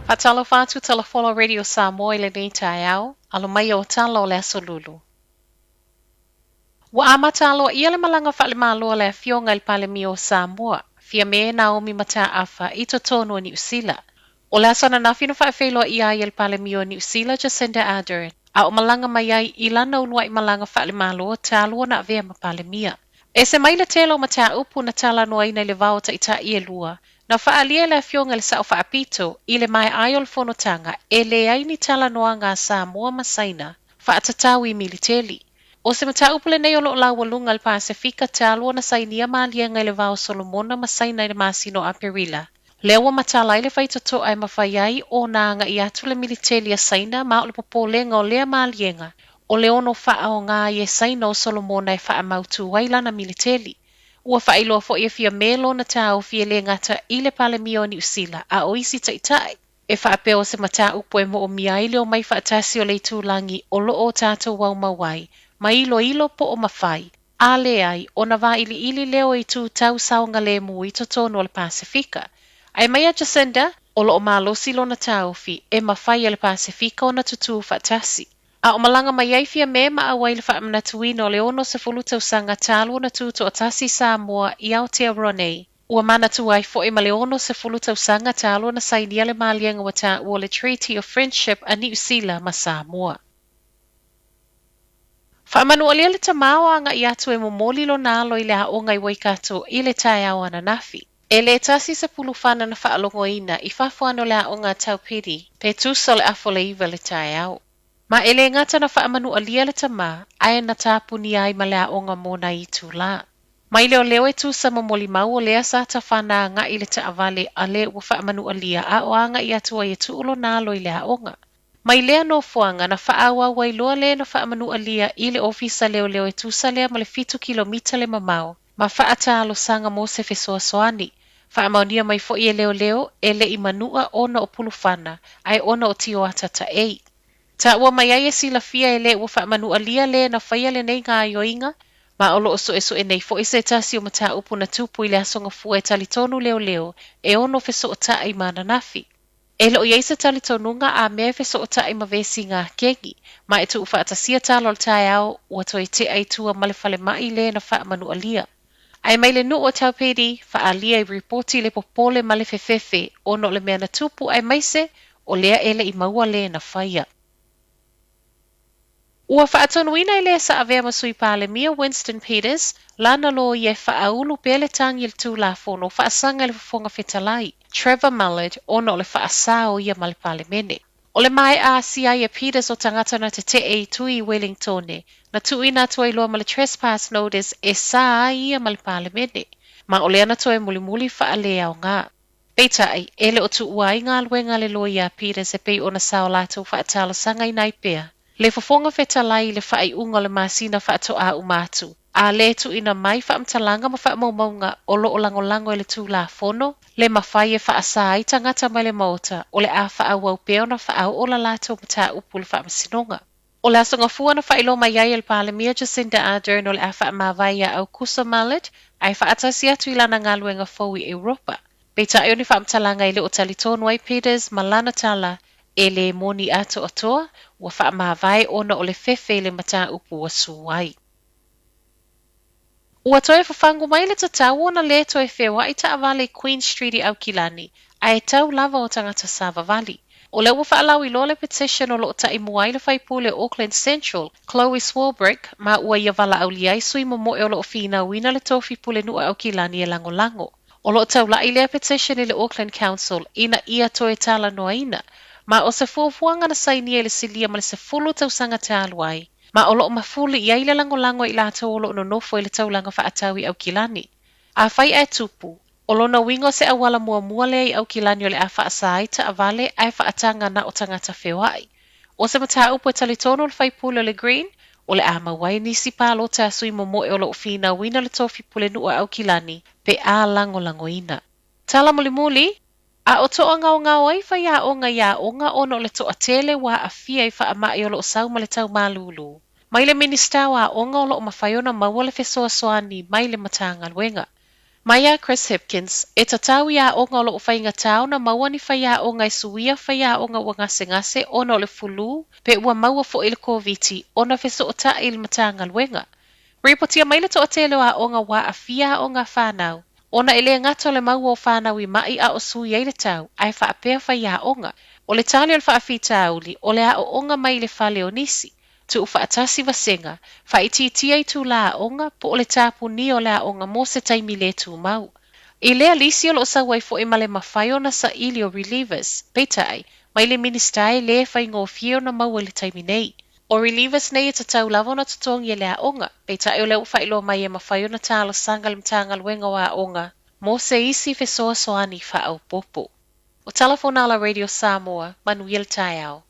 Faatalofa atu Tala Folau Radio Samoa i lenei taeao, alo mai o tala o le aso Lulu. Ua amata aloaia le malaga faalemalo a le Afioga i le Palemia o Samoa, Fiame Naomi Mataafa i totonu o Niu Sila. O le aso ananafi na faafeiloaia ai e le Palemia o Niu Sila Jacinda Ardern, a o malaga mai ai i lana uluai malaga faalemalo talu ona avea ma Palemia. Ese mai le tele o mataupu na talanoaina i le va o taitai e lua, na faaalia e le Afioga i le Sao Faapito i le maea ai o le fonotaga e leai ni talanoaga a Samoa ma Saina faatatau i militeli. O se mataupu lenei o loo laualuga i le Pasefika talu ona sainia maliega i le va o Solomona ma Saina i le masina o Aperila. Lea ua matala ai le faitotoa e mafai ai ona agai atu le militeli a Saina ma o le popolega o lea maliega o le ono faaaoga ai e Saina o Solomona e faamautu ai lana militeli. Ua faailoa foi e Fiame lona taofi e le gata i le Palemia o Niu Sila a o isi taitai. E faapea o se mataupu e moomia ai le omai faatasi o le itulagi o loo o tatou aumau ai, ma iloilo po o mafai, a leai ona vailiili lea o itu tau saogalemu i totonu o le Pasefika. Ae mai a Jacinda, o loo malosi lona taofi e mafai e le Pasefika ona tutū faatasi. A o malaga mai ai Fiame ma auai le faamanatuina o le 60 tausaga talu ona tutoatasi Samoa i Aotearoa nei. Ua manatua ai foi ma le 60 tausaga talu ona sainia le maliega ua taua o le Treaty of Friendship a Niu Sila ma Samoa. Faamanualia le tamā o agai atu e momoli lona alo i le aoga i Waikato i le taeao ananafi. E le tasi se pulufana na faalogoina i fafo ane o le aoga a Taupiri, pe tusa o le 8:30 le taeao. Ma e le gata na faamanualia le tamā, ae na tapunia ai ma le aoga mo nai itulā. Mai leoleo e tusa ma molimau o lea sa tafana agai le taavale a le ua faamanualia a o agai atu ai e tuu lona alo i le aoga. Mai lea nofoaga na faaauau ai loa le na faamanualia i le ofisa leoleo e tusa lea ma le 7 kilomita le mamao, ma faatalosaga mo se fesoasoani. Faamaonia mai foi e leoleo e le i manua ona o pulufana, ae ona o tioata taei. Taua mai ai e silafia e le ua faamanualia le na faia lenei gaoioiga, ma o loo suesue nei foi se tasi o mataupu na tupu i le aso Gafua e talitonu leoleo e ono fesootai ma ananafi. E leo i ai se talitonuga a mea e fesootai ma vesiga kegi, ma e tuufaatasia tala o le taeao ua toe tea i tua ma le falemai le na faamanualia. Ae mai le nuu o Taupiri, faaalia i ripoti le popole ma le fefefe ona o le mea na tupu aemaise o lea e le i maua le na faia. Ua faatonuina e le sa avea ma sui Palemia Winston Peters, lana loia e faaulu pea le tagi i le Tulafono faasaga i le Fofoga Fetalai, Trevor Mallard, ona o le faasā o ia ma le Palemene. O le maea asia ai e Peters o tagata na tetee i tui i Wellingtone, na tuuina atu ai loa ma le trespass notice e sā ai ia ma le Palemene. Ma o lea na toe mulimuli faaleaoga. Peitai, e le o tuua ai galuega a le loia a Peters e pei ona sa o latou faatalosagaina ai pea. Le Fofoga Fetalai i le faaiuga o le masina faatoa uma atu, a le tuuina mai faamatalaga ma faamaumauga o loo lagolago i le Tulafono, le mafai e faasā ai tagata mai le Maota o le a faaauau pea ona faaoo la latou mataupu i le Faamasinoga. O le aso Gafua na faailoa mai ai e le Palemia Jacinda Ardern o le a faamavae ia Aukuso Mallard ae faatasi atu i lana galuega fou i Europa. Peitai o ni faamatalaga e le o talitonu ai Peters ma lana tala e le moni atoatoa, ua faamavae ona o le fefe i le mataupu ua su ai. Ua toe fafagu mai le tatau ona le toe feoai taavale i Queen Street i Aukilani, ae tau lava o tagata savavali. O lea ua faalauiloa le petition o loo taimua ai le faipule o Auckland Central, Chloe Swarbrick, ma ua ia valaaulia ai sui momoe o loo finauina le tofi pulenuu Aukilani e lagolago. O loo taulai lea petition i le Auckland Council ina ia toe talanoaina, ma o se fuafuaga na sainia i le silia ma le 10 tausaga talu ai, ma o loo mafuli i ai le lagolago i latou o loo nonofo i le taulaga faatau i Aukilani. Afai ae tupu, o lona uiga o se auala muamua lea i Aukilani o le a faasā ai taavale ae faataga na o tagata feoai. O se mataupu e talitonu le faipule o le Green, o le a maua ai nisi palota a sui momoe o loo finauina le tofi pulenuu a Aukilani pe a lagolagoina. Tala mulimuli, a o toagaogao ai faiaoga i aoga ona o le toatele ua aafia i faamai o loo sau ma le taumalūlū. Mai le Minisita o Aoga o loo mafai ona maua le fesoasoani mai le Matagaluega. Mai a Chris Hipkins, e tatau i aoga o lo o faigata ona maua ni faiaoga e suia faiaoga ua gasegase ona o le fulū pe ua maua foi i le Koviti ona fesootai i le Matagaluega. Ripotia mai le toatele o aoga ua aafia aoga a fanau, ona e le gata o le maua o fanau i ma'i a o sui ai le tau, ae faapea faiaoga. O le tali o le faafitauli, o le aooga mai le fale o nisi. Tuufaatasi vasega, faaitiitia itulā aoga po o le tapunia o le aoga mo se taimi le tumau. I lea lisi o lo o sau ai foi ma le mafai ona saili o relievers, peitai, mai le Minisita e le faigofie ona maua i le taimi nei. O relievers nei e tatau lava ona totogi e le aoga, peitai o lea ua faailoa mai e mafai ona talosaga le Matagaluega o Aoga mo se isi fesoasoani faaopoopo. O Tala Fonala Radio Samoa, manuia le taeao.